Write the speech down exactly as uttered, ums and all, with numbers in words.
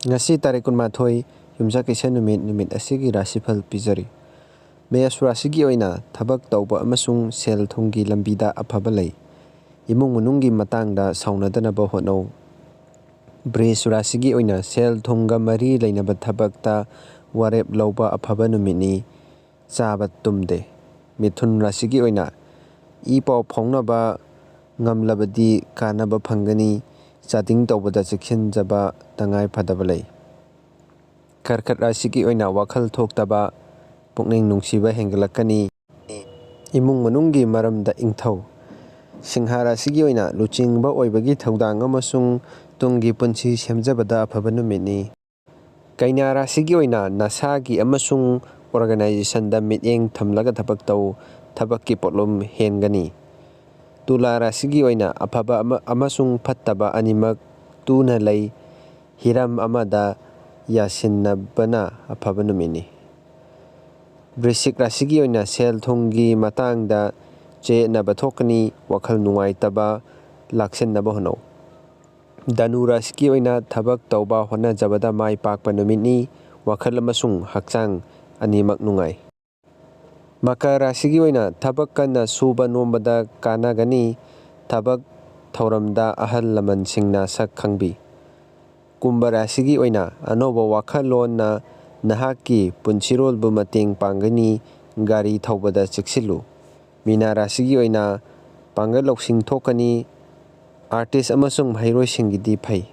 ꯉꯁꯤ ꯇꯥꯔꯤꯛ ꯀꯨꯟꯃꯥꯊꯣꯏ, ꯌꯨꯝꯖꯀꯩꯁ ꯅꯨꯃꯤꯠ, ꯅꯨꯃꯤꯠ ꯑꯁꯤꯒꯤ ꯔꯥꯁꯤꯐꯜ ꯄꯤꯖꯔꯤ꯫ ꯃꯦꯁ ꯔꯥꯁꯤꯒꯤ ꯑꯣꯏꯅ ꯊꯕꯛ ꯇꯧꯕ ꯑꯃꯁꯨꯡ ꯁꯦꯜ ꯊꯨꯝꯒꯤ ꯂꯝꯕꯤꯗ ꯑꯐꯕ ꯂꯩ꯫ ꯏꯃꯨꯡ ꯃꯅꯨꯡꯒꯤ ꯃꯇꯥꯡꯗ ꯁꯥꯎꯅꯗꯅꯕ ꯍꯣꯠꯅꯧ꯫ ꯕ꯭ꯔꯤꯖ ꯔꯥꯁꯤꯒꯤ ꯑꯣꯏꯅ ꯁꯦꯜ ꯊꯨꯝꯒ ꯃꯔꯤ ꯂꯩꯅꯕ ꯊꯕꯛꯇ ꯋꯥꯔꯦꯞ ꯂꯧꯕ ꯑꯐꯕ ꯅꯨꯃꯤꯠꯅꯤ꯫ ꯆꯥꯕ ꯇꯨꯝꯗꯦ꯫ ꯃꯤꯊꯨꯟ ꯔꯥꯁꯤꯒꯤ ꯑꯣꯏꯅ ꯏ ꯄꯥꯎ ꯐꯥꯎꯅꯕ ꯉꯝꯂꯕꯗꯤ ꯀꯥꯟꯅꯕ ꯐꯪꯒꯅꯤ꯫ ꯆꯥꯗꯤꯡ ꯇꯧꯕꯗ ꯆꯦꯛꯁꯤꯟꯖꯕ ꯇꯉꯥꯏ ꯐꯗꯕ ꯂꯩ꯫ ꯀꯔꯀꯠ ꯔꯥꯁꯤꯒꯤ ꯑꯣꯏꯅ ꯋꯥꯈꯜ ꯊꯣꯛꯇꯕ, ꯄꯨꯛꯅꯤꯡ ꯅꯨꯡꯁꯤꯕ ꯍꯦꯟꯒꯠꯂꯛꯀꯅꯤ꯫ ꯏꯃꯨꯡ ꯃꯅꯨꯡꯒꯤ ꯃꯔꯝꯗ ꯏꯪꯊꯧ꯫ ꯁꯤꯡꯍ ꯔꯥꯁꯤꯒꯤ ꯑꯣꯏꯅ ꯂꯨꯆꯤꯡꯕ ꯑꯣꯏꯕꯒꯤ ꯊꯧꯗꯥꯡ ꯑꯃꯁꯨꯡ ꯇꯨꯡꯒꯤ ꯄꯨꯟꯁꯤ ꯁꯦꯝꯖꯕꯗ ꯑꯐꯕ ꯅꯨꯃꯤꯠꯅꯤ꯫ ꯀꯩꯅꯥ ꯔꯥꯁꯤꯒꯤ ꯑꯣꯏꯅ ꯅꯁꯥꯒꯤ ꯑꯃꯁꯨꯡ ꯑꯣꯔꯒꯅꯥꯏꯖꯦꯁꯟꯗ ꯃꯤꯠꯌꯦꯡ ꯊꯝꯂꯒ ꯊꯕꯛ ꯇꯧ꯫ ꯊꯕꯛꯀꯤ ꯄꯣꯠꯂꯨꯝ ꯍꯦꯟꯒꯅꯤ꯫ ꯇꯨꯂꯥ ꯔꯥꯁꯤꯒꯤ ꯑꯣꯏꯅ ꯑꯐꯕ ꯑꯃ-, ꯑꯃꯁꯨꯡ ꯐꯠꯇꯕ ꯑꯅꯤꯃꯛ ꯇꯨꯅ ꯂꯩ꯫ ꯍꯤꯔꯝ ꯑꯃꯗ ꯌꯥꯁꯤꯟꯅꯕꯅ ꯑꯐꯕ ꯅꯨꯃꯤꯠꯅꯤ꯫ ꯕ꯭ꯔꯤꯁꯤꯛ ꯔꯥꯁꯤꯒꯤ ꯑꯣꯏꯅ ꯁꯦꯜ ꯊꯨꯝꯒꯤ ꯃꯇꯥꯡꯗ ꯆꯌꯦꯠꯅꯕ ꯊꯣꯛꯀꯅꯤ꯫ ꯋꯥꯈꯜ ꯅꯨꯡꯉꯥꯏꯇꯕ ꯂꯥꯛꯁꯤꯟꯅꯕ ꯍꯣꯠꯅꯧ꯫ ꯙꯅꯨ ꯔꯥꯁꯤꯒꯤ ꯑꯣꯏꯅ ꯊꯕꯛ ꯇꯧꯕ ꯍꯣꯠꯅꯖꯕꯗ ꯃꯥꯏ ꯄꯥꯛꯄ ꯅꯨꯃꯤꯠꯅꯤ꯫ ꯋꯥꯈꯜ ꯑꯃꯁꯨꯡ ꯍꯛꯆꯥꯡ ꯑꯅꯤꯃꯛ ꯅꯨꯡꯉꯥꯏ꯫ ꯃꯀꯔ ꯔꯥꯁꯤꯒꯤ ꯑꯣꯏꯅ ꯊꯕꯛ ꯀꯟꯅ ꯁꯨꯕ ꯅꯣꯝꯕꯗ ꯀꯥꯟꯅꯒꯅꯤ꯫ ꯊꯕꯛ ꯊꯧꯔꯝꯗ ꯑꯍꯜ ꯂꯃꯟꯁꯤꯡꯅ ꯁꯛ ꯈꯪꯕꯤ꯫ ꯀꯨꯝꯚ ꯔꯥꯁꯤꯒꯤ ꯑꯣꯏꯅ ꯑꯅꯧꯕ ꯋꯥꯈꯜꯂꯣꯟꯅ ꯅꯍꯥꯛꯀꯤ ꯄꯨꯟꯁꯤꯔꯣꯜꯕꯨ ꯃꯇꯦꯡ ꯄꯥꯡꯒꯅꯤ꯫ ꯒꯥꯔꯤ ꯊꯧꯕꯗ ꯆꯦꯛꯁꯤꯜꯂꯨ꯫ ꯃꯤꯅꯥ ꯔꯥꯁꯤꯒꯤ ꯑꯣꯏꯅ ꯄꯥꯡꯒꯜ ꯂꯧꯁꯤꯡ ꯊꯣꯛꯀꯅꯤ꯫ ꯑꯥꯔꯇꯤꯁ ꯑꯃꯁꯨꯡ ꯃꯍꯩꯔꯣꯏꯁꯤꯡꯒꯤꯗꯤ ꯐꯩ꯫